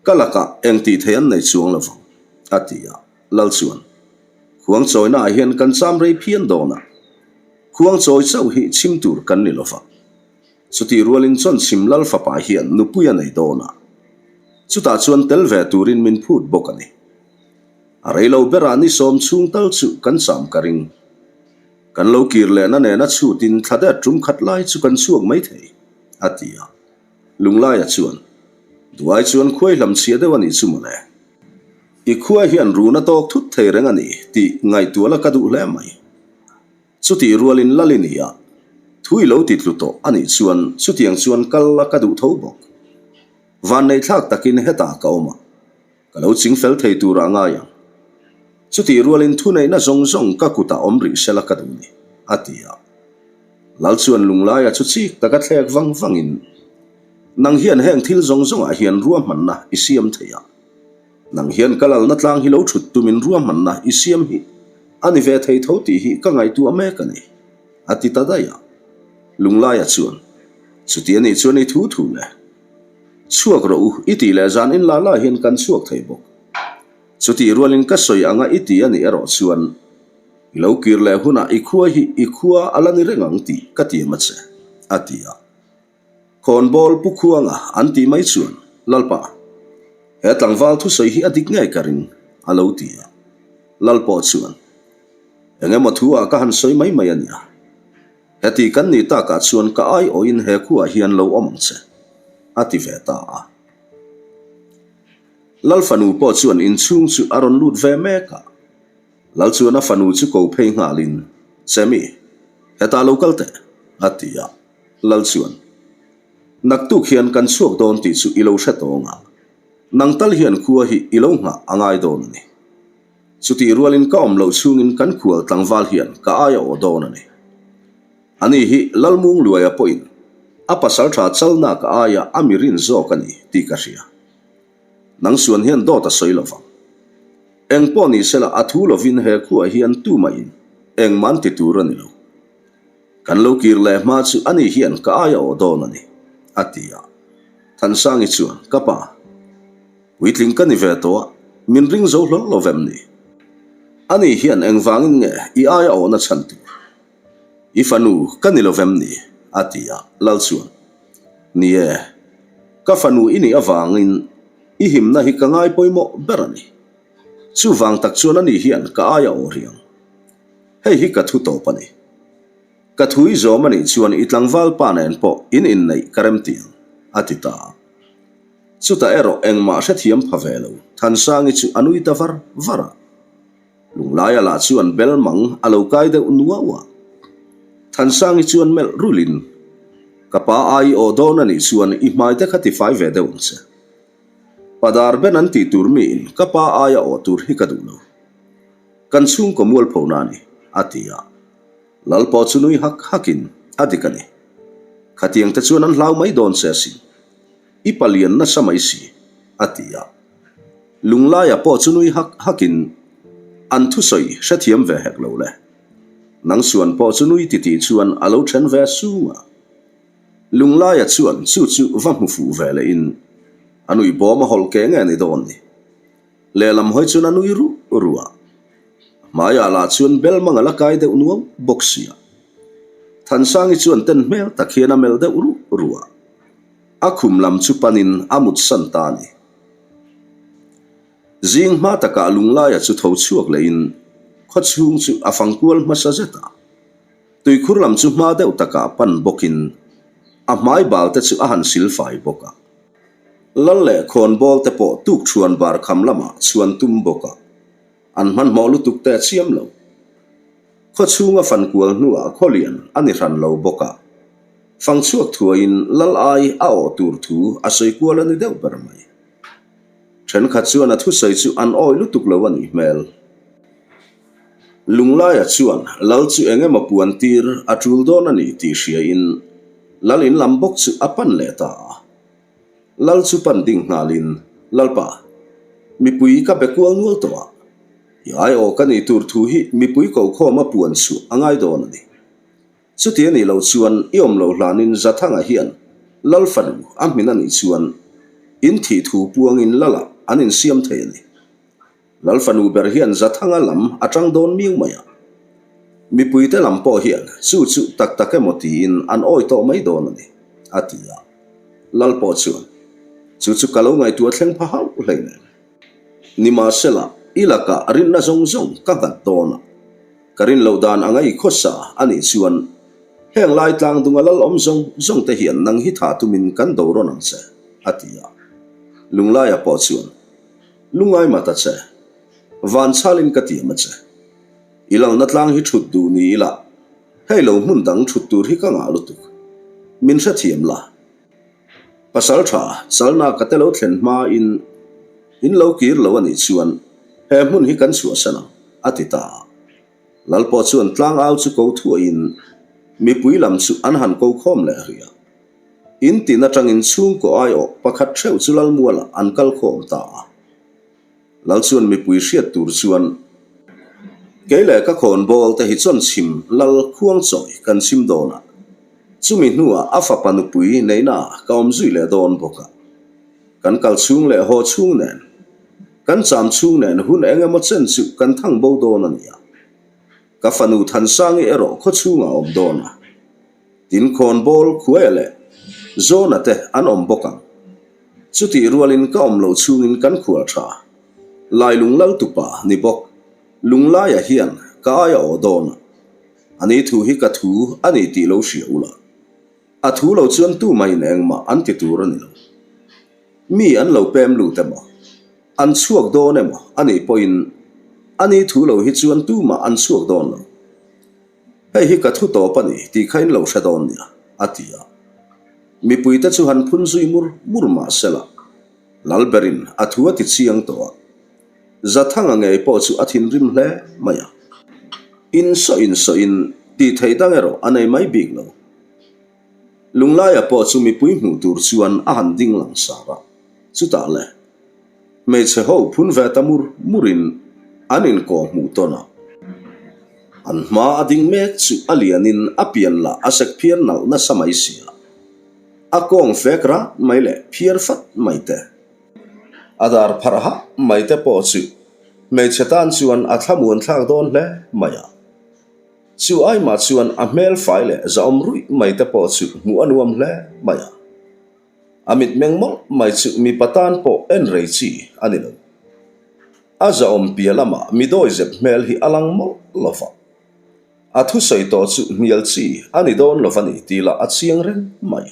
Ka lakah eng tih thei an nei chuang lo vang, a ti a. Lal chuan, Khuang chawinaah hian kan cham rei phian dawn a. Khuangchawi chauh hi chhim tur kan ni lova. Chutih rualin Chawnchhim Lal fapa hian nupui a nei dawn a, chutah chuan tel ve turin min phut bawk a ni. A rei lo berah ni sawm chhung tal chu kan cham ka ring. Kan lo kir lehna nena chhutin thla det tum khat lai chu kan chhuak mai thei, a ti a. Lunglaia chuan, Duai chuan khuai hlam chhia deuh a nih chu mawle. I khua hian run a tawk thut thei reng a ni tih ngaihtuah la ka duh hle mai. Chutih rualin Lali nia, thu i lo ti tlu tawh a nih chuan chutiang chuan kal la ka duh tho bawk. Vanneihthlak takin hetah ka awm a, ka lo ching fel thei turah ngai ang. Chutih rualin thuneihna zawng zawng ka kutah awm rih sela ka duh ni, a ti a. Lal chuan Lunglaia chu chik taka thlek vang vangin, Nang hian heng thil zawng zawngah hian ruahmanna i siam thei a. Nang hian ka lalna tlang hi lo thut tumin ruahmanna i siam hi a ni ve thei tho tih hi ka ngaihtuah mek a ni, a ti ta daih a. Lunglaia chuan, Chuti a nih chuan i thu thu le. Chhuak rawh u, i tih leh zan in la la hian kan chhuak thei bawk. Chutih rualin ka sawi anga i ti a nih erawh chuan i lo kir leh hunah i khua hi i khua a la ni reng ang tih ka tiam a che, a ti a. Khawnbawl Pu Khuanga an tih mai chuan, Lalpa, he tlangval thusawi hi a dik ngei ka ring, a lo ti a. Lal pawh chuan, Eng emaw thu ah ka han sawi mai mai a nia. Heti kan nih takah chuan ka aiawhin he khuah hian lo awm ang che, a ti ve ta a. Lal fanu pawh chuan inchhung chu a rawn lut ve mek a. Lal chuan a fanu chu ko phei nghalin, Chemi, hetah lo kal teh, a ti a. Lal chuan, Naktuk hian kan chhuak dawn tih chu i lo hre tawng a, nang tal hian khua hi i lo nghah a ngai dawn a ni. Chutih rualin ka awm loh chhungin kan khual tlangval hian ka ai a awh dawn a ni. Ani hi Lalmung Luaia pawhin a pasal tha chalnak aia a mi rin zawk a ni tih ka hria. Nang suan hian dawt a sawi lovang. Eng pawh ni sela a thu lovin he khuah hian tumahin engmah an ti tur a ni lo. Kan lo kir leh hma chu ani hian ka aia awh dawn a ni, a ti a. Thansangi chuan, Ka pa, puitling ka ni ve tawh a, min ring zo hlawl lo vem ni? Ani hian engvangin nge i aia awhna chhan tur? I fanu ka ni lo vem ni? a ti a. Lal chuan, Ni e, ka fanu i nih avangin i himna hi ka ngai pawimawh ber a ni. Chuvang tak chuan ani hian ka aia awh riang. Hei hi ka thu tawp a ni. Ka thu i zawm a nih chuan i tlangval pa nen pawh in inneih ka rem ti ang, a ti ta a. Chutah erawh engmah hrethiam pha ve lo, Thansangi chu a nui ta var var a. Lunglaia lah chuan bel mang a lo kai deuh nuau a. Thansangi chuan melh rulhin, Ka pa ai i awh dawn a nih chuan i hmai te kha tifai ve deuh ang che. Padar ben an tih tur miin ka pa aia awh tur hi ka duh lo. Kan chhungkaw mualpho na a ni, a ti a. Lal pawh chu nui hak hakin, A dik a ni. Khatiang te chuan an hlau mai dawn che asin. I palian nasa mai si, a ti a. Lunglaia pawh chu nui hak hakin, An thusawi hrethiam ve hek lo le. Nang suan pawh chu nui titih chuan a lo then ve sung a. Lunglaia chuan chu chu va hmu fuh ve lehin, A nuih bawm a hawlh ke nge ni dawn ni? Lehlam hawi chuan a nui ruh ruh a, a hmaiah lah chuan bel mang a la kai deuh nuau bawk sia. Thansangi chuan ten hmel tak hian a melh deuh ruh ruh a, a khum lam chu panin a mut san ta a ni. Zing hma takah Lunglaia chu tho chhuak lehin khawchhung chu a fang kual hmasa zet a, tuikhur lam chu hma deuh takah pan bawkin a hmai bal te chu a han sil fai bawk a. Lal leh khawnbawl te pawh tuk chhuan bar kham lamah chhuan tum bawk a, an hmanhmawh lutuk te a chiam lo. Khaw chhunga fan kual hnuah khaw lian a ni hran lo bawk a, fang chhuak thuaiin lal ai a awh tur thu a sawi kual a ni deuh ber mai. Thenkhat chuan a thusawi chu an awi lutuk lo a nih hmel. Lunglaia chuan lal chu eng emaw puan tir a tul dawn a ni tih hriain lal in lam bawk chu a pan leh ta a. Lal chu pan ding nghalin, Lalpa, mipui ka be kual nual tawh a, i aiawh ka nih tur thu hi mipui kokhawm a puan chhuah a ngai dawn a ni. Chuti a nih loh chuan i awm loh hlanin Zathanga hian Lal fanu a hmin a nih chuan in thih thu puangin Lalah an insiam thei a ni. Lal fanu ber hian Zathanga lam a tang dawn miau mai a. Mipuite lam pawh hian chu chu tak tak emaw tiin an awi tawh mai dawn a ni, a ti a. Lal pawh chuan, Chu chu ka lo ngaihtuah thleng pha hauh hleinem. Nimahsela, i lakah rinna zawng zawng ka nghat dawn a. Ka rin loh dan anga i khawsa a nih chuan heng lai tlang dunga lal awm zawng zawng te hian nang hi tha tumin kan do rawn ang che, a ti a. Lunglaia pawh chuan, Lungai mah ta che, van chhalin ka tiam a che. I lalna tlang hi thut duh ni ila, hei lo hmun dang thut tur hi ka ngah lutuk. Min hrethiam la. Pasal tha, chalna ka te lo thlen hma in in lo kir lo a nih chuan he hmun hi kan chhuahsan ang, a ti ta a. Lal pawh chuan tlang au chu ko thuahin mipui lam chu an han ko khawm leh rih a. In tin atangin chhungkaw aiawh pakhat theuh chu Lalmualah an kal khawm ta a. Lal chuan mipui hriat tur chuan, Kei leh ka khawnbawl te hi chuan chhim lal khuangchawi kan chhim dawn a, chumi hnuah a fapa nupui neihna ka awm zui leh dawn bawk a. Kan kal chhung leh haw chhung nen, kan cham chhung nen hun eng emaw chen chu kan thang bo dawn a ni a. Ka fanu Thansangi erawh khaw chhungah a awm dawn a. Tin khawnbawl khuaia leh Zawna te an awm bawk ang. Chutih rualin ka awm loh chhungin kan khual tha. Lailung lal tupa ni bawk. Lunglaia hian ka aia aw dawn a. A ni thu hi ka thu a ni tih lo hria ula. A thu lo chuan tumah-in engmah an ti tur a ni lo. Mi an lo pem lut emaw, an chhuak dawn emaw a nih pawhin a ni thu lo hi chuan tumah an chhuak dawn lo. Hei hi ka thu tawp a ni tih kha in lo hre dawn nia, a ti a. Mipuite chu han phun zui mur mur mah se la, Lalberin a thu a ti chiang tawh a. Zathanga ngei pawh chu a thinrim hle mai a. In saw in saw in tih theih dang erawh a nei mai bik lo. Lunglaia pawh chu mipui hmuh tur chuan a han ding langsar a, chutah le, Hmeichhe ho phun ve ta mur murin an inkawh hmuh tawn a. An hma a ding mek chu a lianin a pian lah a sek phiar nalh nasa mai si a. A kawng fek rat mai leh phiar fat mai te. A dar pharh hah mai te pawh chu hmeichhe tan chuan a thlamuan thlak dawn hle mai a. Chu aimah chuan a hmel fai leh zahawm ruih mai te pawh chu hmuh a nuam hle mai a. A mitmeng mawlh mai chu mipa tan pawh en rei chi a ni lo. A zahawm piah lamah mi dawizep hmel hi a lang mawlh lo va. A thusawi tawh chu hnial chi a ni dawn lo va ni tih lah a chiang reng mai.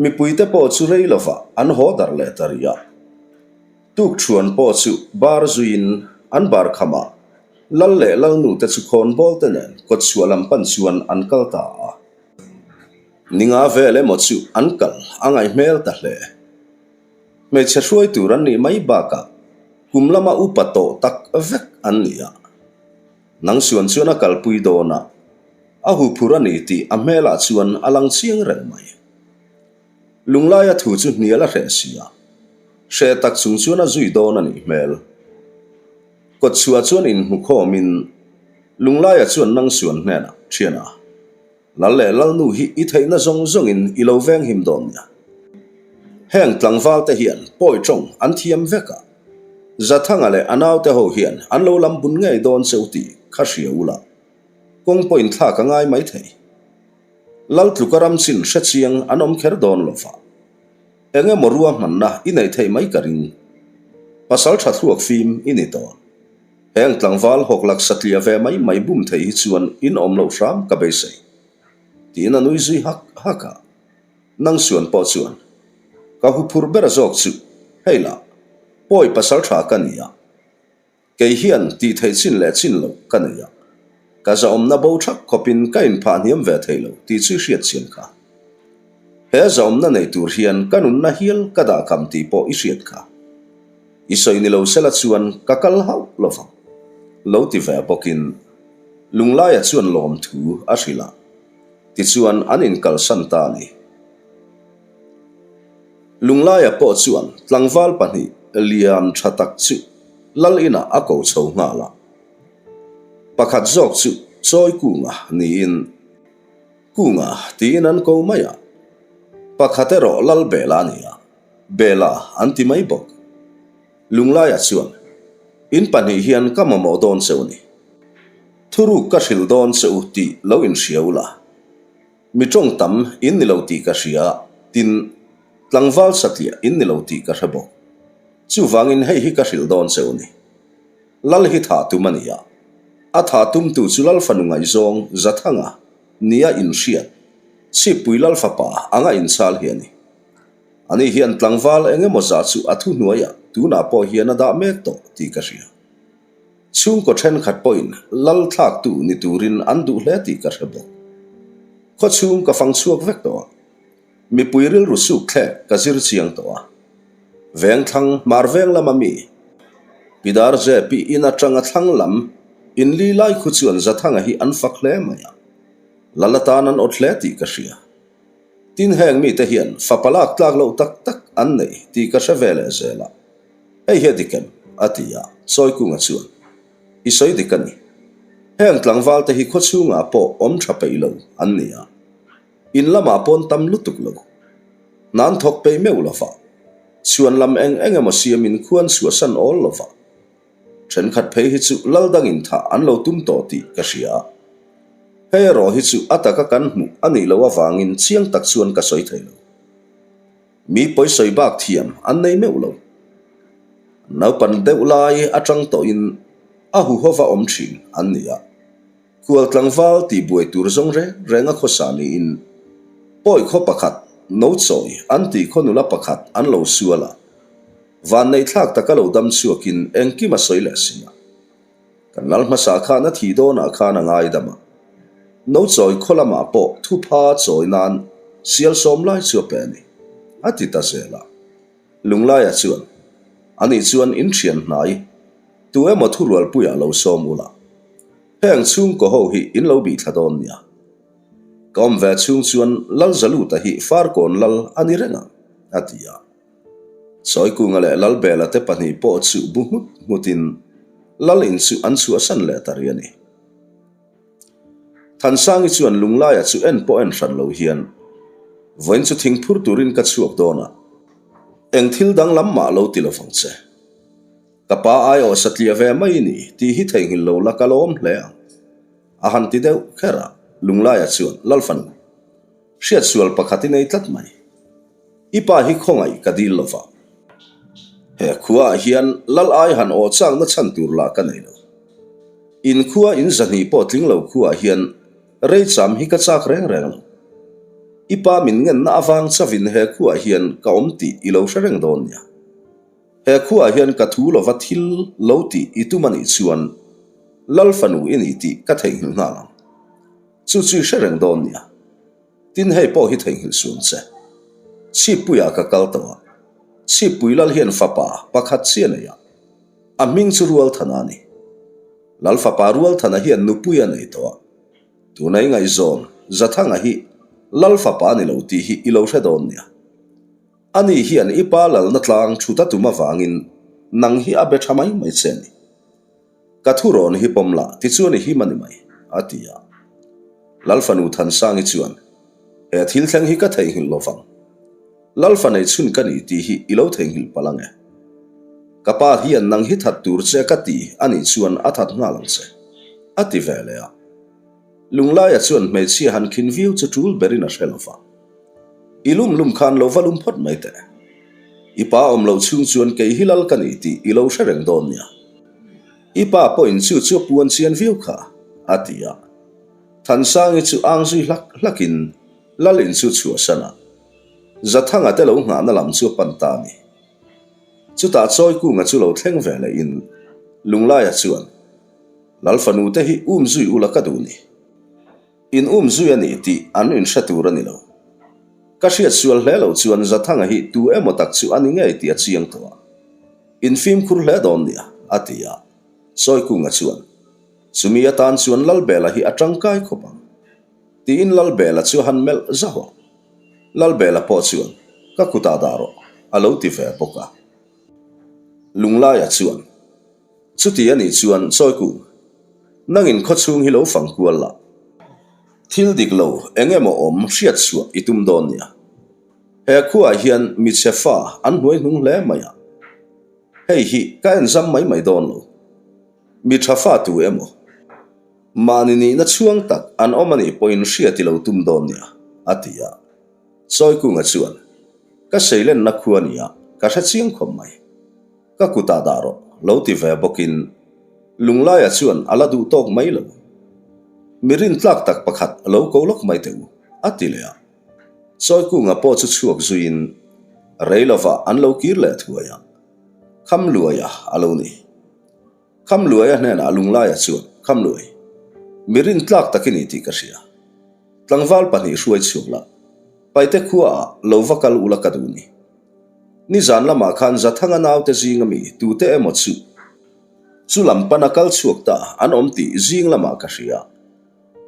Mipuite pawh chu rei lovah an haw darh leh ta rih a. Tukṭhuan pawh chu bar zuiin an bar khamah Lal leh Lalnute chu khawnbawl te nen kawtchhuah lam pan chuan an kal ta a. Ninga vel emaw chu an kal a ngaih hmel ta hle. Hmeichhe hruai tur an nih mai bakah kum lama upa tawh tak vek an ni a. Nang suan chuan a kalpui dawn a, a huphur a ni tih a hmelah chuan a lang chiang reng mai. Lunglaia thu chu hnial a hreh si a, hreh tak chung chuan a zui dawn a nih hmel. Kawtchhuah chuan inhmukhawmin Lunglaia chuan Nang suan hnenah, Thiana, Lal leh Lalnu hi i theihna zawng zawngin i lo veng him dawn nia. Heng tlangval te hian pawi tawng an thiam vek a, Zathanga leh a naute ho hian an lo lam bun ngei dawn cheu tih kha hria ula, kawng pawhin thlak a ngai mai thei. Lal tluka ram chin hre chiang an awm kher dawn lo va. Eng emaw ruahmanna i neih theih mai ka ring. Pasal tha thluak fim i ni tawh. Heng tlangval hawklak satliah ve mai mai bum thei hi chuan in awm loh hram ka beisei. Tiin a nui zui hak hak a. Nang suan pawh chuan, Ka huphur ber zawk chu, hei lah, pawi pasal tha ka ni a. Kei hian tih theih chin leh chin loh ka nei a. Ka zahawmna bo thak khawpin ka inphah hniam ve thei lo tih chu i hriat chian kha. He zahawmna nei tur hian ka nunna hial ka dah kam tih pawh i hriat kha. I sawi ni lo sela chuan ka kal hauh lo vang. Lo ti ve bawkin Lunglaia chuan lawmthu a hrilh a, tichuan an inkalsan ta a ni. Lunglaia pawh chuan tlangval pahnih lian tha tak chu lal inah a ko chho nghal a. Pakhat zawk chu Chawi Kunga niin Kunga tiin an ko mai a, pakhat erawh Lal Bela a ni a. Bela an ti mai bawk. Lunglaia chuan, In pahnih hian ka mamawh dawn cheu a ni. Thuruk ka hrilh dawn che u tih lo inhria ula. Mi tawng tam in ni lo tih ka hria, tin, tlangval satliah in ni lo tih ka hre bawk. Chuvangin hei hi ka hrilh dawn che u ni. Lal hi thah tum a ni a, a thah tumtu chu Lal fanu ngaihzawng Zathanga nia inhriat, Chhippui Lal fapa anga inchhal hi a ni. Ani hian tlangval eng emaw zah chu a thuhnuaiah tunah pawh hian a dah mek tawh tih ka hria. Chhungkaw thenkhat pawhin lal thlaktu ni turin an duh hle tih ka hre bawk. Khawchhung ka fang chhuak vek tawh a, mipui rilru suk thlek ka zir chiang tawh a. Vengthlang hmar veng lama mi Pidar Jepi in atanga thlang lam inli lai khu chuan Zathanga hi an fak hle mai a, lal atan an awt hle tih ka hria. Tin heng mite hian fapa lak tlak loh tak tak an nei tih ka hre ve leh zel a, hei hi a dik em? a ti a, Chawikunga chuan, I sawi dik a ni. Heng tlangval te hi khawchhungah pawh awm tha peih lo an ni a, in lamah pawn tam lutuk lo. Hnan thawk peih meuh lo va, chhuan lam eng eng emaw siamin khuan chhuahsan awl lo va. Thenkhat phei hi chu lal dangin thah an lo tum tawh tih ka hria a. Hei erawh hi chu a taka kan hmuh a nih loh avangin chiang tak chuan ka sawi thei lo. Mi pawisawi bak thiam an nei meuh lo. Naupan deuh lai atang tawhin a huhova awm thin an ni a. Khual tlangval tih buai tur zawng reng reng a khawsa niin pawi khaw pakhat no chawi an tih khaw nula pakhat an lo sual a. Vanneihthlak taka lo dam chhuakin engkim a sawi leh si a. Kan lal hmasa khan a thih dawnah khan a ngaidam a. No chawi khaw lamah pawh thupha chawi nan sial sawm lai chu a pe a ni, a ti ta zel a. Lunglaia chuan, Ani chuan in thian hnai, tu emaw thurualpuiah lo sawm ula. Heng chhungkaw ho hi in lo bihthla dawn nia. Ka awm ve chhung chuan Lalzaluta hi Farkawn lal a ni reng ang, a ti a. Sawikunga leh Lalbela te pahnih pawh chu bu nghut nghutin Lal in chu an chhuahsan leh ta rih a ni. Thansangi chuan Lunglaia chu en pawh en hran lo hian, Vawiin chu thing phur turin ka chhuak dawn a, eng thil danglam mah lo ti lovang che. Ka pa aiawh satliah ve mai ni tih hi theihnghilh lo la ka lawm hle ang, a han ti deuh kher a. Lunglaia chuan, Lalfanu, hriatsual pakhat i nei tlat mai. I pa hi khawngaih ka dil lo va. He khuaah hian lal ai han aw chakna chhan tur lah ka nei lo. In khua in zahnih pawh tling lo khuaah hian rei cham hi ka chak reng reng lo. I pa min ngenna avang chavin he khuaah hian ka awm tih i lo hre reng dawn nia. He khuaah hian ka thu lova thil lo tih i tum a nih chuan lal fanu i ni tih ka theihnghilh nghal ang. Chu chu i hre reng dawn nia. Tin hei pawh hi theihnghilh suam che. Chhippuiah ka kal tawh a, Chhippui lal hian fapa pakhat chiah nei a, a hming chu Rualthana a ni. Lal fapa Rualthana hian nupui a nei tawh a, tuna i ngaihzawn Zathanga hi lal fapa a ni lo tih hi i lo hre dawn nia. Ani hian i pa lalna tlang thut a tum avangin nang hi a be tha mai mai che a ni. Ka thurawn hi pawm lah tichuan i him a ni mai, a ti a. Lalfanu Thansangi chuan, He thil thleng hi ka theihnghilh lo vang. Lalfa nei chhun ka ni tih hi i lo theihnghilh palh ang e. Ka pa hian nang hi that tur che ka ti a nih chuan a that nghal ang che, a ti ve leh a. Lunglaia chuan hmeichhia han khin viau chu tul berin a hre lo va. I lum lum khan lo va lum phawt mai teh. I pa awm loh chhung chuan kei hi lal ka ni tih i lo hre reng dawn nia. I pa pawhin chu chu a puan chian viau kha, a ti a. Thansangi chu ang zui hlak hlakin lal in chu chhuahsan a, Zathanga te lo nghahna lam chu a pan ta a ni. Chutah Chawikunga chu lo thleng ve lehin Lunglaia chuan, Lal fanu te hi um zui ula ka duh ni. In um zui a ni tih an inhre tur a ni lo. Ka hriat sual hle lo chuan Zathanga hi tu emaw tak chu a ni ngei tih a chiang tawh a. In fimkhur hle dawn nia, a ti a. Sawikunga chuan, Chumi atan chuan Lalbela hi a tangkai khawp ang. Tiin Lalbela chu a han melh zauh a. Lalbela pawh chuan, Ka kutah dah rawh, a lo ti ve bawk a. Lunglaia chuan, Chuti a nih chuan Chawikung, nangin khawchhung hi lo fang kual la. Thil dik lo eng emaw awm hriat chhuah i tum dawn nia. He khuaah hian michhe fa an hnuai hnung hle mai a. Hei hi ka enzam mai mai dawn lo. Mi tha fa tu emaw? Mahni nihna chhuang tak an awm a nih pawhin hriat i lo tum dawn nia, a ti a. Chawikunga chuan, Ka seilenna khua nia, ka hre chiang khawp mai. Ka kutah dah rawh, lo ti ve bawkin Lunglaia chuan a la duh tawk mai lo. Mi rintlak tak pakhat lo ko lawk mai teh u, a ti leh a. Chawikunga pawh chu chhuak zuiin rei lovah an lo kir leh thuai a, Khamluaia a lo ni. Khamluaia hnenah Lunglaia chuan, Khamluai, mi rintlak tak i ni tih ka hria. Tlangval pahnih hruai chhuak la, Paite khuaah lo va kal ula ka duh ni. Nizan lamah khan Zathanga naute zinga mi tute emaw chu chu lam pana kal chhuak ta an awm tih zing lamah ka hria.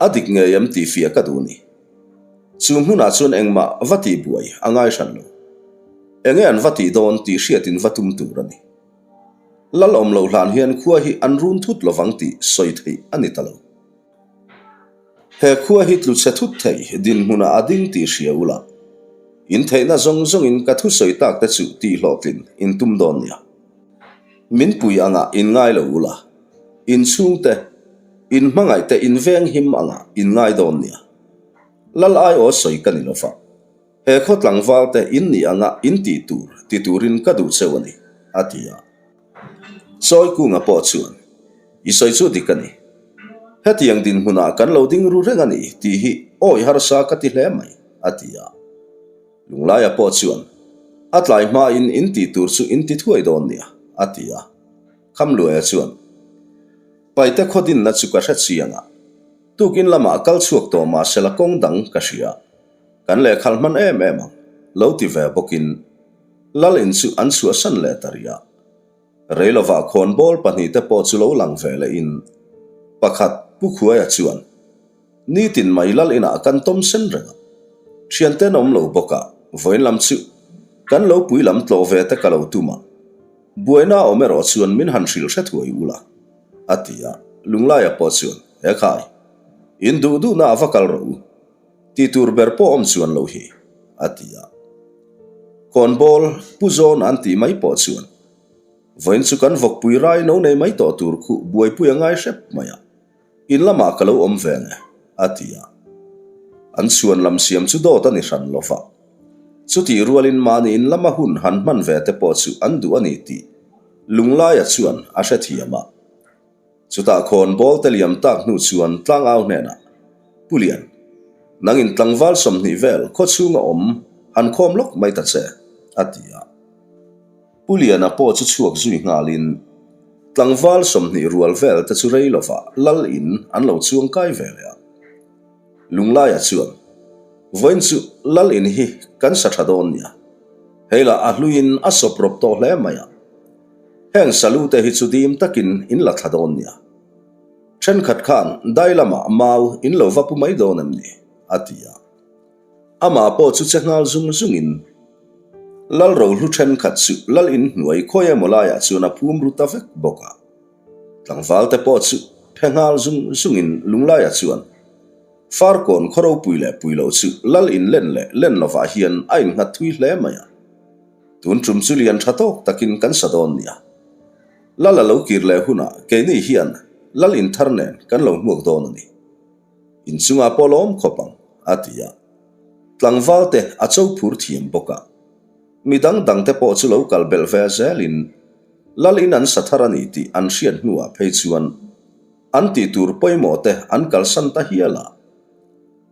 A dik ngei em tih fiah ka duh ni. Chu hmunah chuan engmah va tih buai a ngai hran lo. Enge an va tih dawn tih hriatin va tum tur a ni. Lal awm loh hlan hian khua hi an run thut lovang tih sawi theih a ni ta lo. He khua hi tlu chhe thut thei dinhmunah a ding tih hria ula, in theihna zawng zawngin ka thusawi tak te chu tih hlawhtlin in tum dawn nia. Min pui angah in ngai lo ula, in chhungte, in hmangaihte in veng him angah in ngai dawn nia. Lal aiaw sawi ka ni lova. He khaw tlangval te in nih anga in tih tur ti turin ka duh cheu a ni, a ti a. Chawikunga pawh chuan, I sawi chu dik a ni. Hetiang dinhmunah kan lo ding ru reng a ni tih hi awi harsa ka ti hle mai, a ti a. Lunglaia pawh chuan, A tlai hmain in tih tur chu in ti thuai dawn nia, a ti a. Khamluaia chuan, Paite khaw dinna chu ka hre chiang a, tukin lamah kal chhuak tawh mahsela kawng dang ka hria. Kan lehkhalh hman em em ang, lo ti ve bawkin Lal in chu an chhuahsan leh ta rih a. Rei lovah khawnbawl pahnihte pawh chu lo lang ve lehin pakhat Pu Khuaia chuan, Nitin mai Lal inah kan tawm sen reng a, thiante an awm lo bawk a, vawiin lam chu kan lo pui lam tlawh ve te ka lo tum a, buaina a awm erawh chuan min han hrilh hre thuai ula, a ti a. Lunglaia pawh chuan, He khai, in duh duhna a va kal rawh u. Tih tur ber pawh awm chuan lo hi, a ti a. Khawnbawl Pu Zawn an tih mai pawh chuan, Vawiin chu kan vawkpui rai no nei mai tawh tur khuh buaipui a ngai hrep mai a, in lamah ka lo awm ve nge, a ti a. An chhuan lam siam chu dawt a ni hran lo va. Chutih rualin mahni in lama hun han hman ve te pawh chu an duh a ni tih Lunglaia chuan a hrethiam a. Chutah khawnbawl te liam tak hnu chuan tlangau hnenah, Pu Lian, nangin tlangval 20 vel khaw chhunga awm han khawm lawk mai ta che, a ti a. Pu Liana pawh chu chhuak zui nghalin tlangval 20 rual vel te chu rei lovah lal in an lo chuang kai ve leh a. Lunglaia chuan, Vawiin chu lal in hi kan sa tha dawn nia, hei lah a hluiin a sawp rawp tawh hle mai a. Heng salute hi chu dim takin in la thla dawn nia. Thenkhat khan dai lamah mau in lo va pu mai dawn em ni? a ti a. Amah pawh chu che nghal zung zungin Lal rohlu thenkhat chu lal in hnuai khawi emaw laiah chuan a phum ru ta vek bawk a. Tlangval te pawh chu phe nghal zung zungin Lunglaia chuan Farkawn khaw ropui leh pui lo chu lal in len leh len lovah hian a innghat thui hle mai a. Tun tum chu lian tha tawk takin kan sa dawn nia. Lal a lo kir leh hunah keini hian Lal in thar nen kan lo hmuak dawn a ni. Inchungah pawh lawm khawp ang, a ti a. Tlangval te a cho phur thiam bawk a. Mi dang dang te pawh chu lo kal belh ve zelin Lal in an sa thar a ni tih an hriat hnuah phei chuan an tih tur pawimawh te an kalsan ta hial a.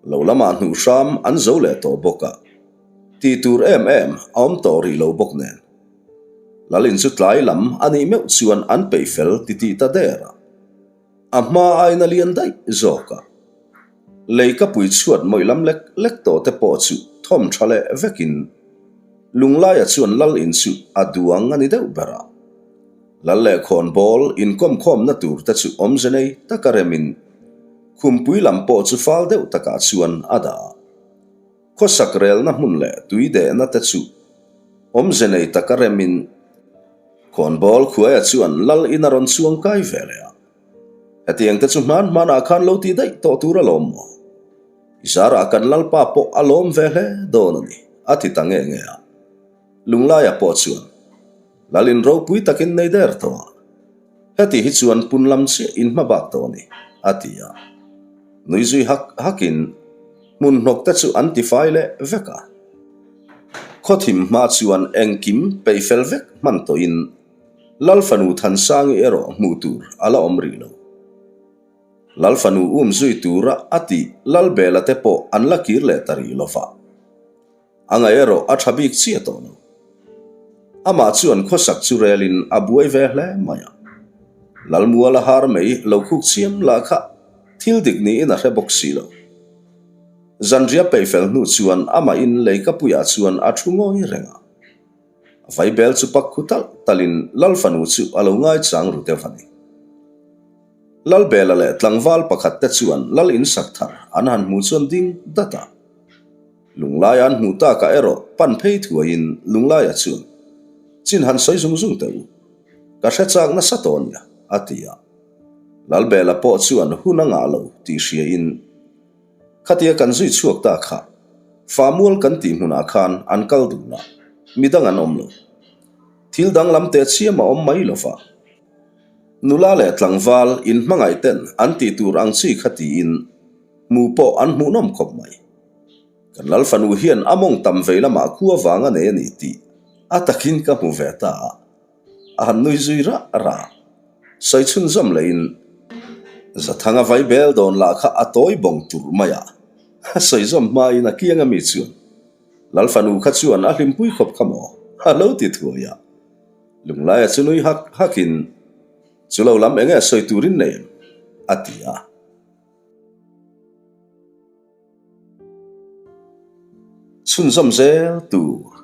Lo lamah hnuh hram an zo leh tawh bawk a. Tih tur em em a awm tawh rih lo bawk nen. Lalin chu tlai lam a nih meuh chuan an peih fel ti tih ta der a. A hma aina lian daih zawk a. Lei ka pui chhuat mawih lam lek lek tawh te pawh chu thawm tha leh vekin Lunglaia chuan Lal in chu a duang a ni deuh ber a. Lal leh khawnbawl inkawmkhawmna tur te chu awmze nei taka remin khumpui lam pawh chu fal deuh takah chuan a dah a. Khawsak relna hmun leh tui dehna te chu awmze nei taka remin khawnbawl khuaia chuan lal in a rawn chuang kai ve leh a. Hetiang te chu hman hmanah khan lo ti daih tawh tur alawm maw? I zarah kan lalpa pawh a lawm ve hle dawn a ni, a ti ta nge nge a. Lunglaia pawh chuan lal in ropui takin nei der tawh a. Heti hi chuan pun lam chiah in hma bak tawh a ni, a ti a. Nui zui hak hakin hmun hnawk te chu an tifai leh vek a. Khawthim hma chuan engkim peih fel vek hman tawhin Lal fanu Thansangi erawh hmuh tur a la awm rih lo. Lal fanu um zui tura a tih Lalbela te pawh an la kir leh ta rih lova. A ngaih erawh a tha bik chiah tawh lo. Amah chuan khawsak chu relin a buai ve hle mai a. Lalmuala har mai lo khuk chiam lah kha thil dik niin a hre bawk si lo. Zanriah peihfel hnu chuan amah in leikapuiah chuan a thu ngawi reng a. Vaibel chu pak khu talh talhin Lal fanu chu a lo ngaichang ru deuh a ni. Lalbela leh tlangval pakhat te chuan Lal insak thar an han hmu chuan ding dat a. Lunglaia an hmuh takah erawh pan phei thuaiin Lunglaia chuan, Chin han sawi zung zung teh u, ka hre chak nasa tawh nia, a ti a. Lalbela pawh chuan hun a ngah lo tih hriain, Khatia kan zui chhuak ta kha, Famual kan tih hmunah khan an kal dun a, midang an awm lo. Thil danglam teh chiam a awm mai lo va. Nula leh tlangval inhmangaih ten an tih tur ang chi kha tiin, Hmu pawh an hmuhnawm khawp mai. Kan Lal fanu hian a mawng tam vei lamah khu avang a nei a ni tih a takin ka hmu ve ta a, a han nui zui rah rah. Sawi chhunzawm lehin Zathanga vai bel dawn lah kha a tawi bawng turh mai a, a sawi zawm hmain a kiang ami chuan Lal fanu kha chuan a hlimpui khawp kha maw a lo ti thuai a. Lunglaia chu nui hak hakin Chu lo lam enge sawi turin nei em? a ti a. Chhunzawm zel tur.